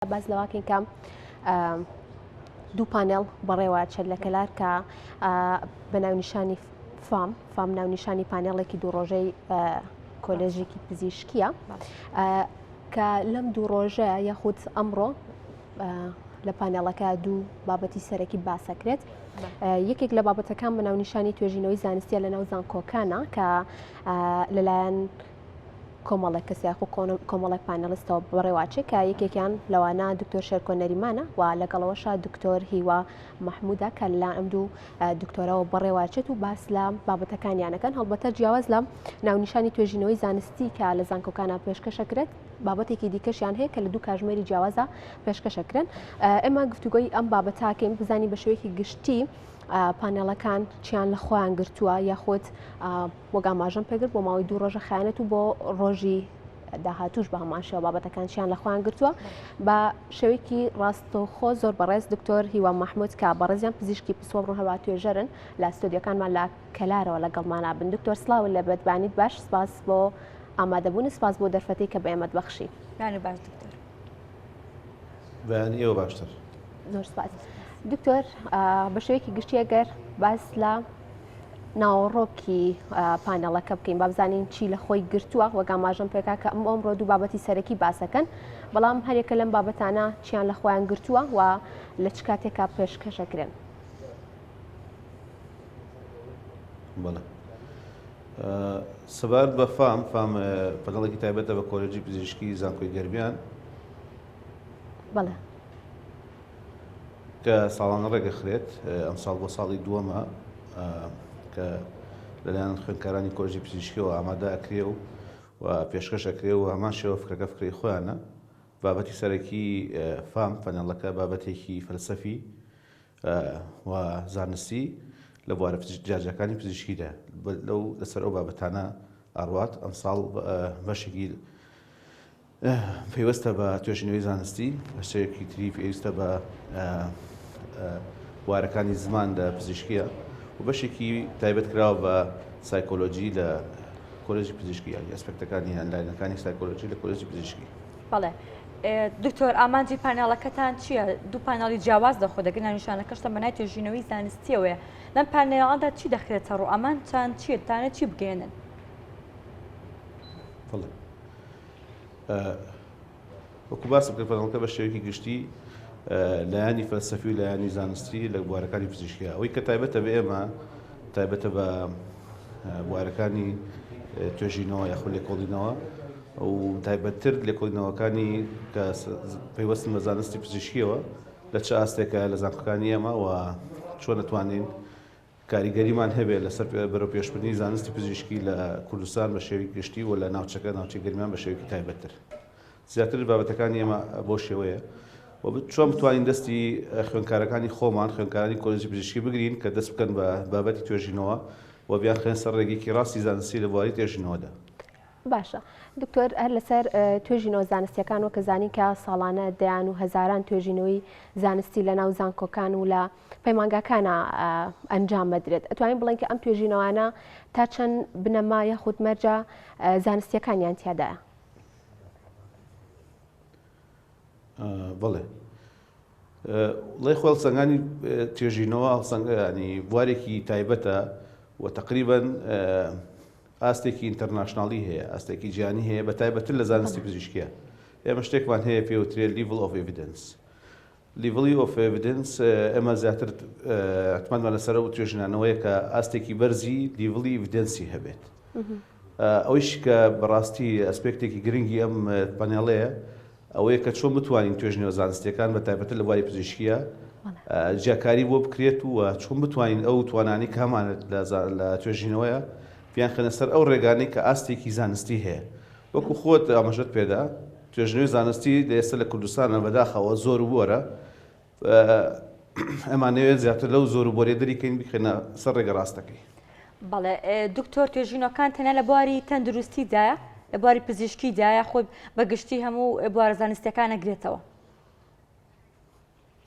باس لەواکەین کە دوو پانێڵ بەڕێوە چێت لە کەلار کە بە ناونیشانی فام فام ناونیشانی پانێڵێکی دوو ڕۆژەی کۆلێژێکی پزیشکیە کە لەم دوو ڕۆژە یاخود ئەمڕۆ لە پانێڵەکە دوو بابەتی سەرەکی باسەکرێت یەکێک لە بابەتەکان بە ناونیشانی توێژینەوەی زانستیە لە ناو زانکۆکانە کە لەلایەن کۆمەڵێک کەس یاخۆ کۆمەڵێک پانێڵستەوە بەڕێواچێ کە یەکێکیان لەوانە دکتۆر شێرکۆ نەریمانە و لەگەڵەوەشا دکتۆر هیوا مححمودا کە لە ئەم دوو دکتۆرەوە بەڕێواچێت و باس لە بابەتەکانیانەکەن هەڵبەتە جیاواز لە ناونیشانی توێژینەوەی زانستی کە لە زانکۆکانە پێشکەشەکرێت بابەتێکی دیکەشیان هەیە کە لە دوو کاژمێری جیاوازە پێشکەشەکرێن ئێمە گفتوگۆی ئەم بابەتاکەین بزانین بە شێوەیەکی گشتی پانێڵەکان چیان لە خۆیان گرتووە یاخود وەک ئاماژەم پێکرد بۆ ماوەی دوو ڕۆژە خیانەت و بۆ ڕۆژی داهاتوش بە هەمان شێوە بابەتەکان چیان لە خۆیان گرتووە بە شێوەیەکی ڕاستەوخۆ زۆر بەڕێز دکتۆر هیوا مححمود کە بەڕێزیان پزیشکی پسپۆڕ و هەروە توێژەرن لە ستۆدیۆکانمان لە کەلارەوە لەگەڵمانە بن دکتۆر سلااو لە بەتبانیت باش سپاس بۆ ئامادەبوون سپاس بۆ دەرفەتی کە بە ئێمەت بەخشی. باش دکتۆر. بەیانی ئێوە باشتر. زۆر سپاس. دکتۆر بە شێوەیەکی گشتی ئەگەر باس لە ناوەڕۆکی پانێڵەکە بکەین با بزانین چی لە خۆی گرتووە وەک ئاماژەم پێکا کە ئەم ئەمڕۆ دوو بابەتی سەرەکی باسەکەن بەڵام هەرێکە لەم بابەتانە چیان لە خۆیان گرتووە و لە چ کاتێکا پێشکەشەکرێن. بەڵێ سەبارەت بە فام فام پەنەڵێکی تایبەتە بە کۆلێجی پزیشکی زانکۆی گەرمیان بەڵێ کە ساڵانە ڕێگەخرێت ئەمساڵ بۆ ساڵی دووەمە کە لەلایەن خوێندکارانی کۆلێجی پزیشکیەوە ئامادە ئەکرێ و و پێشکەش ئەکرێ و هەمان شێوە فکرەکە فکرەی خۆیانە بابەتی سەرەکی فام پەنەڵەکە بابەتێکی فەلسەفی و زانستی لە بوارە جیاجیاکانی پزیشکیدا لەو لەسەر ئەو بابەتانە ئەڕوات ئەمساڵ بەشێکی پەیوەستە بە توێژینەوەی زانستی بەشێکی تری پێویستە بە بوارەکانی زمان لە پزیشکیە و بەشێکی تایبەت کراوە بە سایکۆلۆژی لە کۆلێژی پزیشکی یانی ئەسپێکتەکانی یان لایەنەکانی سایکۆلۆژی لە کۆلێژی پزیشکی. بەڵێ دکتۆر ئامانجی پانێڵەکەتان چییە؟ دوو پانێڵی جیاواز لەخۆ دەگرن ناونیشانەکەشتان بە ناوی توێژینەوەی زانستیەوەیە لەم پانێڵاندا چی دەخرێتە ڕوو ئامانجتان چییە دەتانەوێت چی بگەیەنن؟ بەڵێ وەکو باسم کرد پانێڵەکە بە شێوەیەکی گشتی لایەنی فەلسەفی و لایەنی زانستی لە بوارەکانی پزیشکیە ئەوەی کە تایبەتە بە ئێمە تایبەتە بە بوارەکانی توێژینەوە یاخود لێکۆڵینەوە و تایبەتتر لێکۆڵینەوەکانی کە پەیوەستن بە زانستی پزیشکیەوە لە چ ئاستێکە لە زانکۆکانی ئێمە و چۆن دەتوانین کاریگەریمان هەبێت لەسەر بەرەوپێشبردنی زانستی پزیشکی لە کوردستان بە شێوەی گشتی و لە ناوچەکە ناوچەی گەرمیان بە شێوەیەکی تایبەتتر. زیاتر بابەتەکانی ئێمە بەو شێوەیە و چۆن بتوانین دەستی خوێندکارەکانی خۆمان خوێندکارانی کۆلێجی پزیشکی بگرین کە دەست بکەن بە بابەتی توێژینەوە و بیانخەنە سەر ڕێگەیەکی ڕاستی زانستی لە بواری توێژینەوەدا. باشە دکتۆر هەر لەسەر توێژینەوە زانستیەکان وەکە زانین کە ساڵانە دەیان و هەزاران توێژینەوەی زانستی لە ناو زانکۆکان و لە پەیمانگاکانە ئەنجام بدرێت ئەتوانین بڵێن کە ئەم توێژینەوانە تا چەند بنەما یاخود مەرجە زانستیەکانیان تیادایە؟ بەڵێ ڵێ خۆ هەڵسەنگانی توێژینەوە هەڵسەنگانی بوارێکی تایبەتە و تقریبا ئاستێکی international ی هەیە ئاستێکی جیهانی هەیە بە تایبەتتر لە زانستی پزیشکیە ئێمە شتێکمان هەیە پێوترێ level of evidence level ی of evidence ئێمە زیاتر اعتمادمان لەسەر ئەو توێژینانەوەیە کە ئاستێکی بەرزی level ی evidence ی هەبێت. ئەوەیش کە بەڕاستی aspect ێکی گرنگی ئەم پانێڵەیە ئەوەیە کە چۆن بتوانین توێژینەوە زانستیەکان بە تایبەتر لە بواری پزیشکیە جیاکاری بۆ بکرێت و چۆن بتوانین ئەو توانانی کە هەمانە لە توێژینەوەیە بیانخەنە سەر ئەو ڕێگانەی کە ئاستێکی زانستی هەیە. وەکو خۆت ئاماژەت پێدا، توێژینەوەی زانستی لە ئێستا لە کوردستانە بەداخەوە زۆر و بۆرە، ئەمانەوێت زیاتر لەو زۆر و بۆریە دەریکەین بیخەینە سەر ڕێگە ڕاستەکەی. بەڵێ دکتۆر توێژینەوەکان تەنیا لە بواری تەندروستیدایە؟ لە بواری پزیشکیدایە خۆی بە گشتی هەموو بوارە زانستیەکان ئەگرێتەوە؟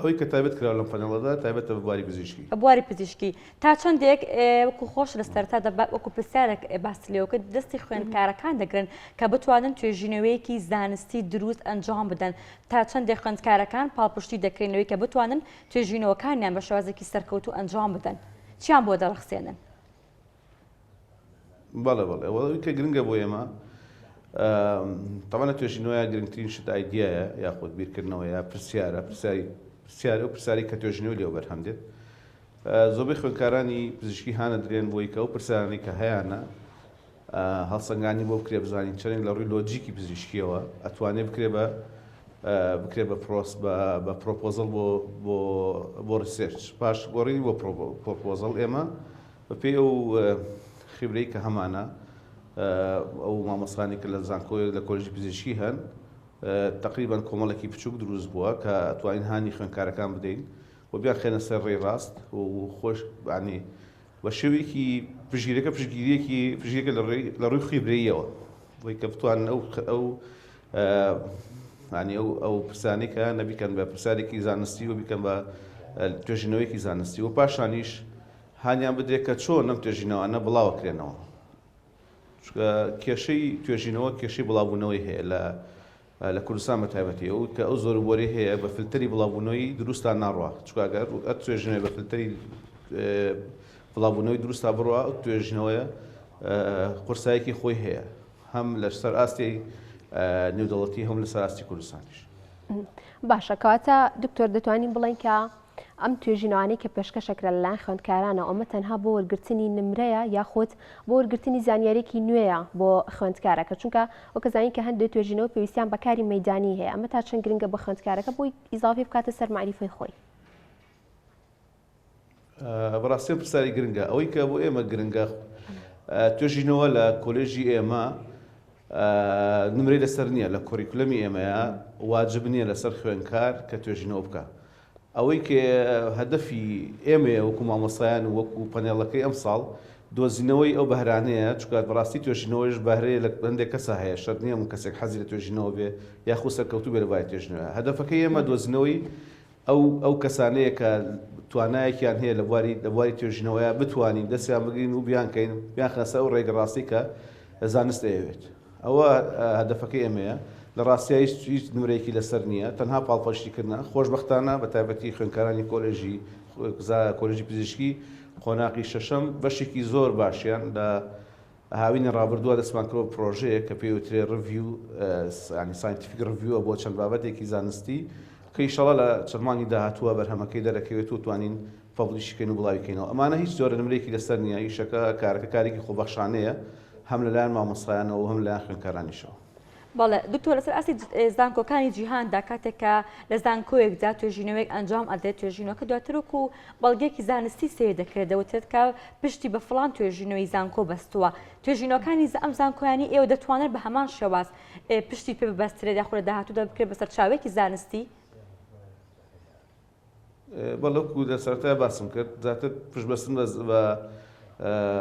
ئەوەی کە تایبەت کراوە لەم پەنێڵەدا تایبەتە بە بواری پزیشکی. بە بواری پزیشکی. تا چەندێک وەکو خۆش لە سەرەتادا وەکو پرسیارێک باست لێوە کرد دەستی خوێندکارەکان دەگرن کە بتوانن توێژینەوەیەکی زانستی دروست ئەنجام بدەن تا چەندێک خوێندکارەکان پاڵپشتی دەکرێن لەوەی کە بتوانن توێژینەوەکانیان بە شێوازێکی سەرکەوتوو ئەنجام بدەن چیان بۆ دەڕەخسێنن؟ بەڵێ بەڵێ ئەوەی کە گرنگە بۆ ئێمە تەبعەن لە توێژینەوەیە گرنگترین شت ئایدیایە یاخود بیرکردنەوە یا پرسیارە پرسیاری پرسیار ئەو پرسیاری کە توێژینەوەی لێوە بەرهەم دێت زۆربەی خوێندکارانی پزیشکی هانەدرێن بۆی کە ئەو پرسیارانەی کە هەیانە هەڵسەنگانی بۆ بکرێ بزانین چەندێک لە ڕووی لۆجیکی پزیشکیەوە ئەتوانێ بکرێ بە بکرێ بە پرۆس بە proposal بۆ بۆ بۆ research پاش گۆڕینی بۆ proposal ئێمە بەپێی ئەو خیبرەی کە هەمانە ئەو مامۆستانی کە لە زانکۆ لە کۆلێژی پزیشکی هەن تقریبان کۆمەڵێکی بچووک دروست بووە کە توانین هانی خوێندکارەکان بدەین و بیانخەینە سەر ڕێی ڕاست و خۆش ینی بە شێوەیەکی پشگیرەکە پشگیریەکی پشگیرەکە لە ڕووی خیبرەیەوە بۆی کە بتوانن ئەو ئەو ینی ئەو ئەو پرسانی کە نەبیکەن بە پرسیارێکی زانستی و بیکەن بە توێژینەوەیەکی زانستی و پاشانیش هانیان بدرێت کە چۆن ئەم توێژینەوانە بڵاوەکرێنەوە چونکە کێشەی توێژینەوە کێشەی بڵاوبوونەوەی هەیە لە لە کوردستان بە تایبەتی ئەو کە ئەو زۆر و بۆری هەیە بە فلتەری بڵاوبوونەوەی دروستان ناڕوا چونکە ئەگەر ئەر توێژینەوەی بە فلتەری بڵاوبوونەوەی دروستا بڕوا ئەو توێژینەوەیە قورسایەکی خۆی هەیە هەم لەسەر ئاستی نێودەوڵەتی هەم لەسەر ئاستی کوردستانیش. باشە کەواتە دکتۆر دەتوانین بڵێین کە ئەم توێژینەوانەی کە پێشکەشەکرا لەلایەن خوێندکارانەوە ئەمە تەنها بۆ وەرگرتنی نمرەیە یاخود بۆ وەرگرتنی زانیاریەکی نوێیە بۆ خوێندکارەکە چونکە وەکە زانین کە هەندێک توێژینەوە پێویستیان بە کاری مەیدانی هەیە ئەمە تا چەند گرنگە بۆ خوێندکارەکە بۆی ئیزافی بکاتە سەر مەعریفەی خۆی؟ بەڕاستی پرسیاری گرنگە ئەوەی کە بۆ ئێمە گرنگە توێژینەوە لە کۆلێژی ئێمە نمرەی لەسەر نییە لە curriculum ی ئێمەیە واجب نییە لەسەر خوێنکار کە توێژینەوە بکە ئەوەی کە هەدەفی ئێمەیە وەکو مامۆستایان و وەکو پەنێڵەکەی ئەمساڵ دۆزینەوەی ئەو بەهرانەیە چونکە بەڕاستی توێژینەوەش بەهرەیە لە هەندێک کەسا هەیە شەرت نییە هەموو کەسێک حەزی لە توێژینەوە بێ یاخود سەرکەوتوو بێ لە بواری توێژینەوە هەدەفەکەی ئێمە دۆزینەوەی ئەو ئەو کەسانەیە کە توانایەکیان هەیە لە بواری لە بواری توێژینەوەیە بتوانین دەستیان بگرین و بیانکەین بیانخەنە سەر ئەو ڕێگە ڕاستەی کە زانست ئەیەوێت. ئەوە هەدەفەکەی ئێمەیە. لە ڕاستیا هیچ هیچ نمرەیەکی لەسەر نییە، تەنها پاڵپشتیکردنە. خۆشبەختانە بە تایبەتی خوێندکارانی کۆلێژی کۆلێژی پزیشکی قۆناغی شەشەم بەشێکی زۆر باشیان لە هاوینی ڕابردووە دەستمان کردووە بە پرۆژەیەک کە پێی وترێ review یانی scientific review ە بۆ چەند بابەتێکی زانستی کە ئیشەڵا لە چەند مانگی داهاتووە بەرهەمەکەی دەرەکەوێت و توانین publish ی کەین و بڵاوی کەینەوە. ئەمانە هیچ جۆرە نمرەیەکی لەسەر نییە، ئیشەکە کارەکە کارێکی خۆبەخشانەیە هەم لەلایەن مامۆستایانەوە و هەم لەلایەن خوێندکارانیشەوە. بەڵێ دکتۆر لەسەر ئاستی زانکۆکانی جیهاندا کاتێک کە لە زانکۆیەکدا توێژینەوەیەک ئەنجام ئەدرێت توێژینەوەکە دواتر وەکو بەڵگەیەکی زانستی سەیر دەکرێت دەوترێت کە پشتی بە فڵان توێژینەوەی زانکۆ بەستووە توێژینەوەکانی ئەم زانکۆیانی ئێوە دەتوانن بە هەمان شێواز پشتی پێ ببەسترێت یاخود لە داهاتوودا بکرێت بە سەرچاوەیەکی زانستی؟ بەڵێ وەکو لە سەرەتای باسم کرد زیاتر پشتبەستن بە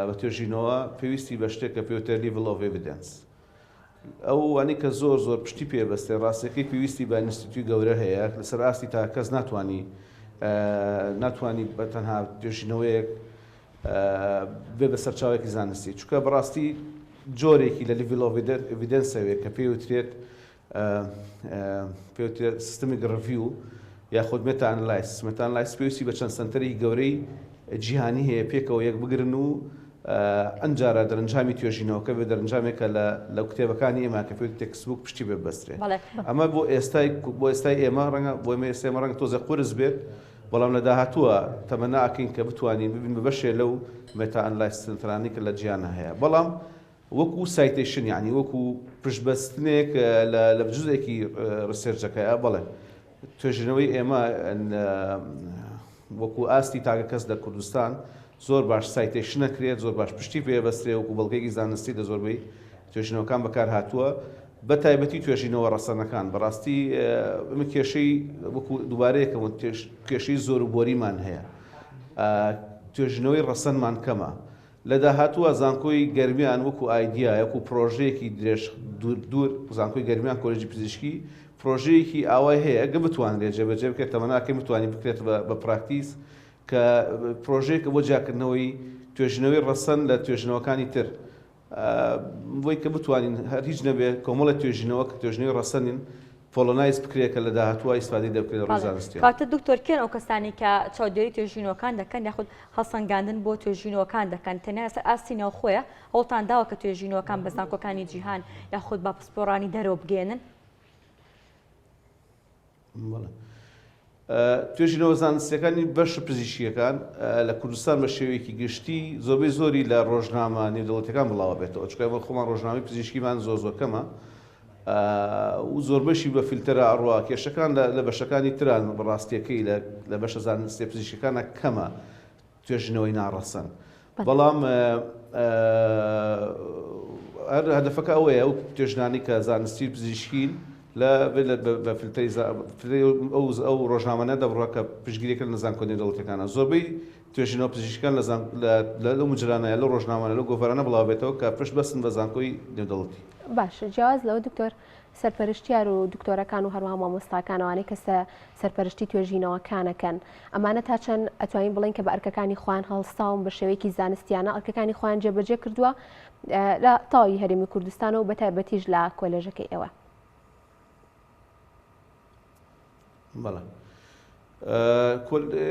بە توێژینەوە پێویستی بە شتێک کە پێوترێ level of evidence ئەو وانەی کە زۆر زۆر پشتی پێ بەستێ ڕاستەکەی پێویستی بە ئینستیتوی گەورە هەیە لەسەر ئاستی تا کەس ناتوانانی ناتوانانی بە تەنها توێژینەوەیەک بێ بە سەرچاوێکی زانستی چونکە بەڕاستی جۆرێکی لە level of evidence ەوێ کە پێوترێت پێوترێت systematic review یاخود meta analysis meta analysis پێویستی بە چەند سەنتەری گەورەی جیهانی هەیە پێکەوە یەک بگرن و ئەنجارە دەرەنجامی توێژینەوەکە بێ دەرەنجامێکە لە لە کتێبەکانی ئێمە کە پێوت textbook پشتی بێ بەسترێ ئەمە بۆ ئێستای بۆ ئێستای ئێمە ڕەنگە بۆ ئێمە ئێستا ئێمە ڕەنگە تۆزێ قورس بێت بەڵام لە داهاتووە تەمەنا ئەکەین کە بتوانین ببین بە بەشێ لەو meta analysis سەنتەرانەی کە لە جیهانا هەیە بەڵام وەکو citation یانی وەکو پشتبەستنێک لە لە جزئێکی research ەکەیە بەڵێ توێژینەوەی ئێمە وەکو ئاستی تاکە کەس لە کوردستان زۆر باش citation ئەکرێت زۆر باش پشتی پێ بەسترێ وەکو بەڵگەیەکی زانستی لە زۆربەی توێژینەوەکان بەکار هاتووە بە تایبەتی توێژینەوە ڕەسەنەکان بەڕاستی ئەمە کێشەی وەکو دووبارەیەکەوە کێشەی زۆر و بۆریمان هەیە توێژینەوەی ڕەسەنمان کەمە لە داهاتووە زانکۆی گەرمیان وەکو ئایدیا وەکو پرۆژەیەکی درێژ دوور دوور زانکۆی گەرمیان کۆلێجی پزیشکی. پرۆژەیەکی ئاوای هەیە گە بتوانرێت جێبەجێ بکرێت تەمەناکەی بتوانین بکرێت بە پراکتیس کە پرۆژەیەکە بۆ جیاکردنەوەی توێژینەوەی ڕەسەن لە توێژینەوەکانی تر بۆی کە بتوانین هەر هیچ نەبێ کۆمەڵە توێژینەوە کە توێژینەوەی ڕەسەنین پۆڵۆنایز بکرێت کە لە داهاتووە ئیسفادەی دەبکرێت لە ڕووی زانستیەوە. کەواتە دکتۆر کێن ئەو کەسانەی کە چاودێری توێژینەوەکان دەکەن یاخود هەڵسەنگاندن بۆ توێژینەوەکان دەکەن تەنیا لەسەر ئاستی ناوخۆیە هەوڵتان داوە کە توێژینەوەکان بە زانکۆکانی جیهان یاخود بە پسپۆڕانی دەرەوە بگەیەنن؟ بەڵێ. توێژینەوە زانستیەکانی بەشە پزیشکیەکان لە کوردستان بە شێوەیەکی گشتی زۆربەی زۆری لە ڕۆژنامە نێودەوڵەتیەکان بڵاوە بێتەوە چونکە ئێمە خۆمان ڕۆژنامەی پزیشکیمان زۆر زۆر کەمە و زۆربەشی بە فیلتەرە ئەڕوا کێشەکان لە بەشەکانی تران بەڕاستیەکەی لە بەشە زانستیە پزیشکەکانە کەمە توێژینەوەی ناڕەسەن بەڵام هەر هەدەفەکە ئەوەیە ئەو توێژنانی کە زانستی پزیشکین لە بە فلتەری ئەو ئەو ڕۆژنامانە دەبڕە کە پشتگیریەکە لە زانکۆ نێودەوڵەتیەکانە زۆربەی توێژینەوە پزیشکان لە لەو مجلانە لەو ڕۆژنامانە لەو گۆڤارانە بڵاوبێتەوە کە پشت بەستن بە زانکۆی نێودەوڵەتی. باشە جیاواز لەوە دکتۆر سەرپەرشتیار و دکتۆرەکان و هەروەها مامۆستاکان ئەوانەی کە سەرپەرشتی توێژینەوەکانەکەن ئەمانە تا چەند ئەتوانین بڵێین کە بە ئەرکەکانی خۆیان هەڵساون بە شێوەیەکی زانستیانە ئەرکەکانی خۆیان جێبەجێ کردووە لە تەواوی هەرێمی کوردستانەوە بە تایبەتیش لە کۆلێژەکەی ئێوە؟ بەڵێ.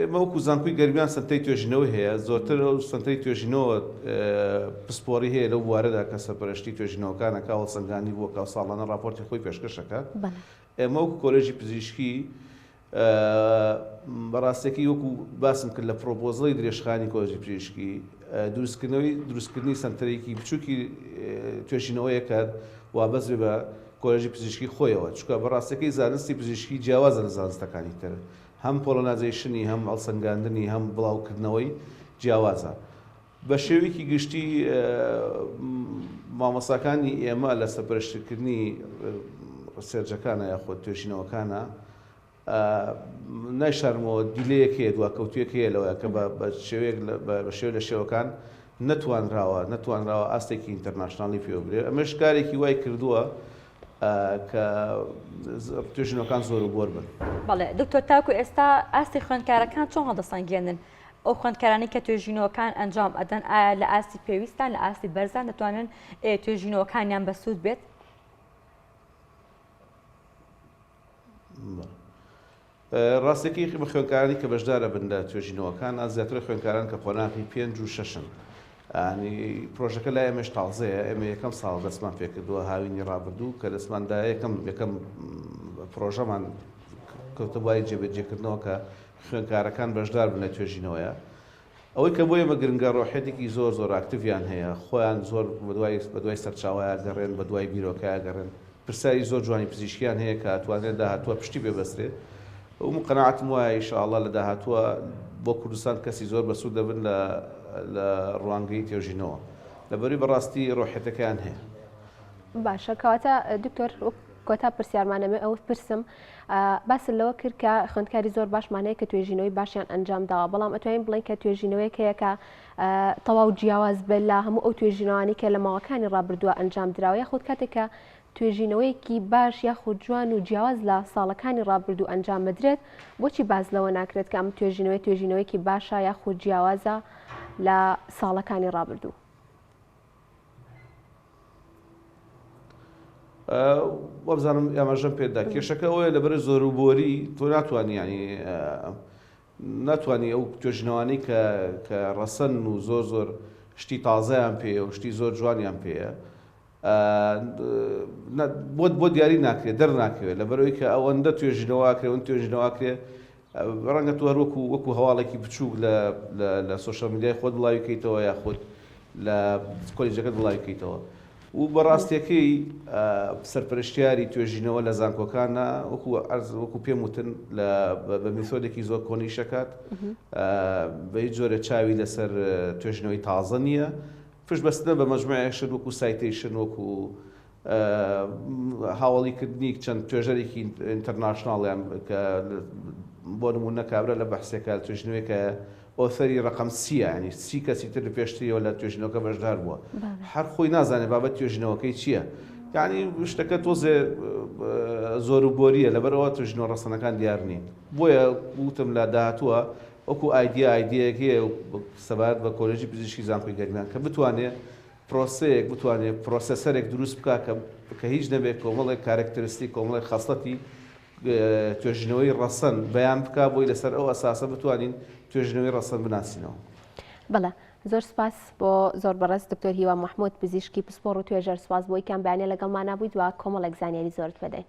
ئێمە وەکو زانکۆی گەرمیان سەنتەری توێژینەوەی هەیە، زۆرتر ئەو سەنتەری توێژینەوە پسپۆڕی هەیە لەو بوارەدا کە سەرپەرشتی توێژینەوەکان ئەکا و هەڵسەنگاندنی بۆ ئەکا و ساڵانە ڕاپۆرتی خۆی پێشکەش ئەکات. ئێمە وەکو کۆلێژی پزیشکی بە ڕاستیەکەی وەکو باسم کرد لە پرۆپۆزڵی درێژخایەنی کۆلێژی پزیشکی دروستکردنەوەی دروستکردنی سەنتەرێکی بچووکی توێژینەوەیە کە وابەست بێ بە کۆلێژی پزیشکی خۆیەوە، چونکە بە ڕاستیەکەی زانستی پزیشکی جیاوازە لە زانستەکانی تر، هەم پۆڵۆنازەیشنی هەم هەڵسەنگاندنی هەم بڵاوکردنەوەی جیاوازە. بە شێوەیەکی گشتی مامۆستاکانی ئێمە لە سەرپەرشتیکردنی research ەکانە یاخود توێژینەوەکانە نایشارمەوە delay ەک هەیە، دواکەوتوویەک هەیە لەوەیە کە بە شێوەیەک بە شێوە لە شێوەکان نەتوانراوە نەتوانراوە ئاستێکی international ی پێوە برێ ئەمەش کارێکی وای کردووە کە توێژینەوەکان زۆر و بۆر بن. بەڵێ دکتۆر تاکو ئێستا ئاستی خوێندکارەکان چۆن هەڵدەسەنگێنن؟ ئەو خوێندکارانەی کە توێژینەوەکان ئەنجام ئەدەن ئایا لە ئاستی پێویستان لە ئاستی بەرزان دەتوانن توێژینەوەکانیان بەسوود بێت؟ ڕاستەکەی بە خوێندکارانی کە بەشدارە بن لە توێژینەوەکان زیاتر خوێندکاران کە قۆناغی پێنج و شەشن ینی پرۆژەکە لای ئێمەش تازەیە ئێمە یەکەم ساڵ دەستمان پێکردووە هاوینی ڕابردوو کە دەستماندا یەکەم یەکەم پرۆژەمان کەوتە بواری جێبەجێکردنەوە کە خوێندکارەکان بەشدار بن لە توێژینەوەیە ئەوەی کە بۆ ئێمە گرنگە ڕۆحیەتێکی زۆر زۆر ئاکتیڤیان هەیە، خۆیان زۆر بەدوای بەدوای سەرچاوەیا گەڕێن، بەدوای بیرۆکەیا گەڕێن، پرسیاری زۆر جوانی پزیشکیان هەیە کە ئەتوانرێت داهاتووە پشتی پێ بەسترێت و من قەناعەتم وایە ئیشاڵڵا لە داهاتووە بۆ کوردستان کەسی زۆر بەسوود دەبن لە لە ڕوانگەی توێژینەوە لەبەروی بەڕاستی ڕۆحیەتەکەیان هەیە. باشە کەواتە دکتۆر وەک کۆتا پرسیارمان ئەمێ ئەوە پرسم باست لەوە کرد کە خوێندکاری زۆر باشمان هەیە کە توێژینەوەی باشیان ئەنجام داوە بەڵام ئەتوانین بڵێن کە توێژینەوەیەک هەیە کە تەواو جیاواز بێت لە هەموو ئەو توێژینەوانی کە لە ماوەکانی ڕابردووە ئەنجام دراوە یاخود کاتێک کە توێژینەوەیەکی باش یاخود جوان و جیاواز لە ساڵەکانی ڕابردوو ئەنجام بدرێت بۆچی باز لەوە ناکرێت کە ئەم توێژینەوەی توێژینەوەیەکی باشە یاخود جیاوازە لە ساڵەکانی ڕابردوو؟ وابزانم ئاماژەم پێدا کێشەکە ئەوەیە لەبەر زۆر و بۆری تۆ ناتوانانی ینی ناتوانانی ئەو توێژنەوانەی کە کە ڕەسەن و زۆر زۆر شتی تازەیان پێیە و شتی زۆر جوانیان پێیە بۆت بۆ دیاری ناکرێت دەرناکەوێت لەبەرەوەی کە ئەوەندە توێژینەوەکرێ و توێژینەوەکرێ ڕەنگە تۆ هەر وەکو وەکو هەواڵێکی بچووک لە لە سۆشیال میدیای خۆت بڵاوی کەیتەوە یاخود لە کۆلیجەکەت بڵاوی کەیتەوە و بە ڕاستیەکەی سەرپەرشتیاری توێژینەوە لە زانکۆکانە وەکو ئەرز وەکو پێم وتن لە بە میتۆدێکی زۆر کۆنیش ئەکات بە هیچ جۆرە چاوی لەسەر توێژینەوەی تازە نییە پشت بەستنە بە مەجموعەیەک شت وەکو citation وەکو هاوەڵی کردنی چەند توێژەرێکی international یان کە بۆ نموونە کابرا لە بەحسێکە توێژینەوەیەکە author ی ڕقم سیە ینی سی کەسی تر لە پێشتریەوە لە توێژینەوەکە بەشدار بووە هەر خۆی نازانێت بابەت توێژینەوەکەی چییە. یعنی شتەکە تۆزێ زۆر و بۆریە لەبەرەوە توێژینەوە ڕەسەنەکان دیار نین. بۆیە وتم لە داهاتووە وەکو ئایدیا ئایدیایەک هەیە سەبارەت بە کۆلێژی پزیشکی زانکۆی گەرمیان کە بتوانێ پرۆسەیەک بتوانێ پرۆسێسەرێک دروست بکا کە کە هیچ نەبێ کۆمەڵێک characteristic کۆمەڵێک خەسڵەتی توێژینەوەی ڕەسەن بەیان بکا بۆی لەسەر ئەو ئەساسە بتوانین توێژینەوەی ڕەسەن بناسینەوە. بەڵێ زۆر سپاس بۆ زۆر بەڕێز دکتۆر هیوا مەحمود پزیشکی پسپۆڕ و توێژەر سپاس بۆی کام بەیانە لەگەڵمانا بوویت و کۆمەڵێک زانیاری زۆرت پێداین.